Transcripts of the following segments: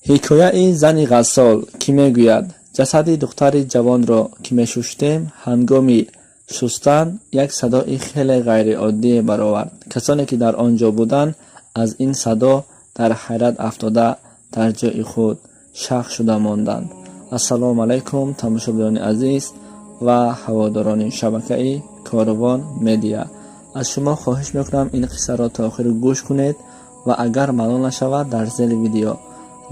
Ҳикояи зани ғассол, ки мегӯяд: ҷасади духтари ҷавонро ки мешуштем, ҳангоми шустан як садои хеле ғайриоддие баровард. Касоне ки дар он ҷо буданд, аз ин садо дар ҳайрат афтода, дар ҷои худ шах шуда монданд. Ассалому алайкум, тамошобинони азиз ва ҳаводорони шабакаи Корвон Медиа. Аз шумо хоҳиш мекунам, ин қиссаро то охир гӯш кунед ва агар малол нашавад, дар зери видео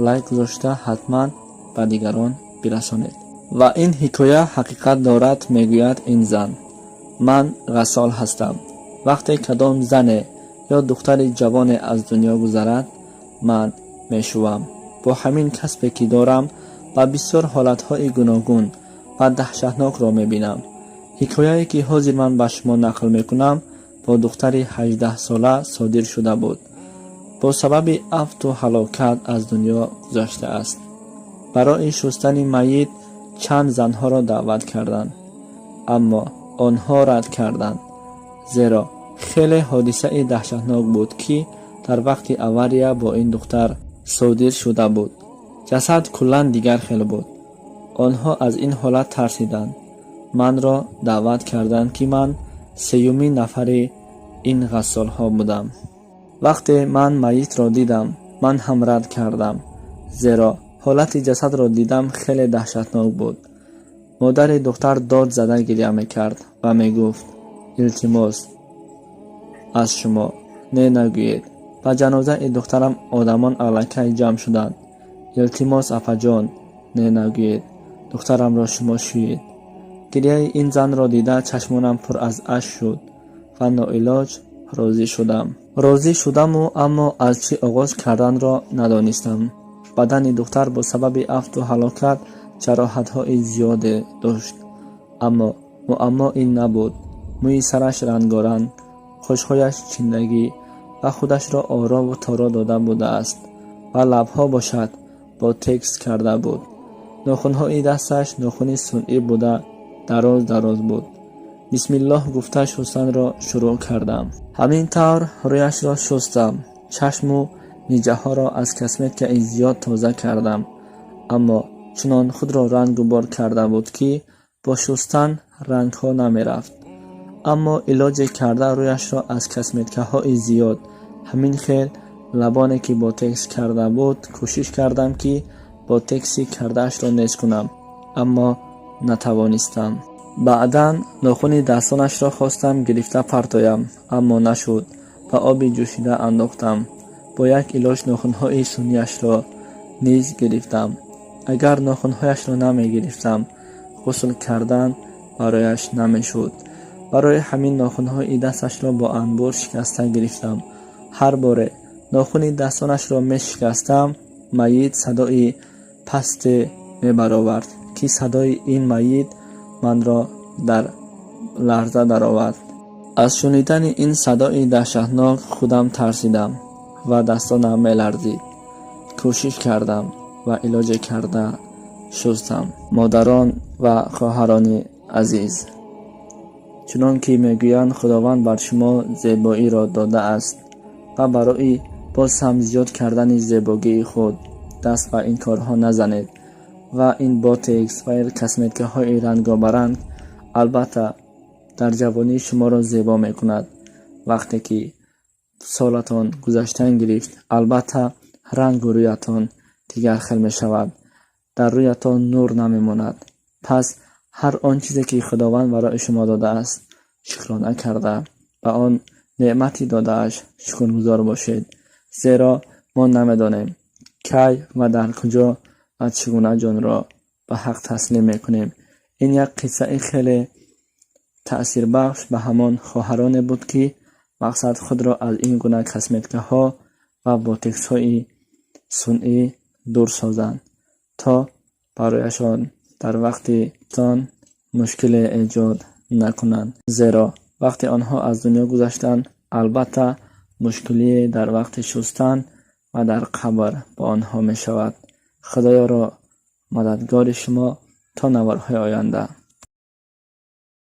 лайк гузошта, ҳатман ба дигарон бирасонед. Ва ин ҳикоя ҳақиқат дорад. Мегӯяд ин зан: ман ғассол ҳастам. Вақте кадом зане ё духтари ҷавоне аз дунё гузарад, ман мешувам. Бо ҳамин касбе ки дорам, ба бисёр ҳолатҳои гуногун ва даҳшатнокро мебинам. Ҳикояе ки ҳозир ман ба шумо нақл мекунам, бо духтари 18-сола содир шуда буд. Бо сабаби афту ҳалокат аз дунё гузаштааст. Барои шустани майит чанд занҳоро даъват карданд, аммо онҳо рад карданд, зеро хеле ҳодисаи даҳшатнок буд, ки дар вақти авария бо ин духтар содир шуда буд. Ҷасад куллан дигар хел буд. Онҳо аз ин ҳолат тарсиданд. Манро даъват карданд, ки ман сеюмин нафари ин ғассолҳо будам. Вақте ман майитро дидам, ман ҳам рад кардам, зеро ҳолати ҷасадро дидам, хеле даҳшатнок буд. Модари духтар дод зада гиря мекард ва мегуфт: «Илтимос аз шумо, не нагӯед. Ба ҷанозаи духтарам одамон аллакай ҷамъ шуданд. Илтимос, апаҷон, не нагӯед, духтарамро шумо шӯед». Гиряи ин занро дида, чашмонам пур аз ашк шуд ва ноилоҷ розӣ шудам. Розӣ шудаму, аммо аз чӣ оғоз карданро надонистам. Бадани духтар бо сабаби афту ҳалокат ҷароҳатҳои зиёде дошт, аммо муаммо ин набуд. Мӯи сараш рангоранг, қошҳояш чиндагӣ ва худашро орову торо дода будааст ва лабҳо бошад, ботокс карда буд. Нохунҳои дасташ нохуни сунъӣ буда, дароз дароз буд. Бисмиллоҳ гуфта, шустанро шурӯъ кардам. Ҳамин тавр рӯяшро шустам, чашму миҷаҳоро аз косметикаи зиёд тоза кардам, аммо чунон худро рангу бор карда буд, ки бо шустан рангҳо намерафт. Аммо илоҷе карда, рӯяшро аз косметикаҳои зиёд, ҳамин хел лабоне ки ботокс карда буд, кӯшиш кардам, ки ботокси кардаашро нест кунам, аммо натавонистам. Баъдан нохуни дастонашро хостам гирифта партоям, аммо нашуд. Ба оби ҷӯшида андохтам. Бо як илоҷ нохунҳои сунъияшро низ гирифтам. Агар нохунҳояшро намегирифтам, ғусл кардан барояш намешуд. Барои ҳамин нохунҳои дасташро бо анбур шикаста гирифтам. Ҳар боре нохуни дастонашро мешикастам, майит садои пасте мебаровард, ки садои ин майит манро дар ларза даровард. Аз шунидани ин садои даҳшатнок худам тарсидам ва дастонам меларзид. Кӯшиш кардам ва илоҷе карда шустам. Модарон ва хоҳарони азиз, чунон ки мегӯянд, Худованд бар шумо зебоиро додааст ва барои боз ҳам зиёд кардани зебогии худ даст ба ин корҳо назанед. Ва ин ботокс ва ин косметикаҳои рангобаранг албатта дар ҷавонӣ шуморо зебо мекунад. Вақте ки солатон гузаштан гирифт, албатта рангу рӯятон дигар хел мешавад, дар рӯятон нур намемонад. Пас ҳар он чизе ки Худованд барои шумо додааст, шукрона карда, ба он неъмати додааш шукргузор бошед, зеро мо намедонем, кай ва дар куҷо ва чӣ гуна ҷонро ба ҳақ таслим мекунем. Ин як қиссаи хеле таъсирбахш ба ҳамон хоҳароне буд, ки мақсад худро аз ин гуна косметикаҳо ва ботоксҳои сунъӣ дур созанд, то барояшон дар вақти тон мушкиле эҷод накунанд, зеро вақте онҳо аз дунё гузаштанд, албатта мушкилие дар вақти шустан ва дар қабр ба онҳо мешавад. Худоёро мададгори шумо. То наворҳои оянда.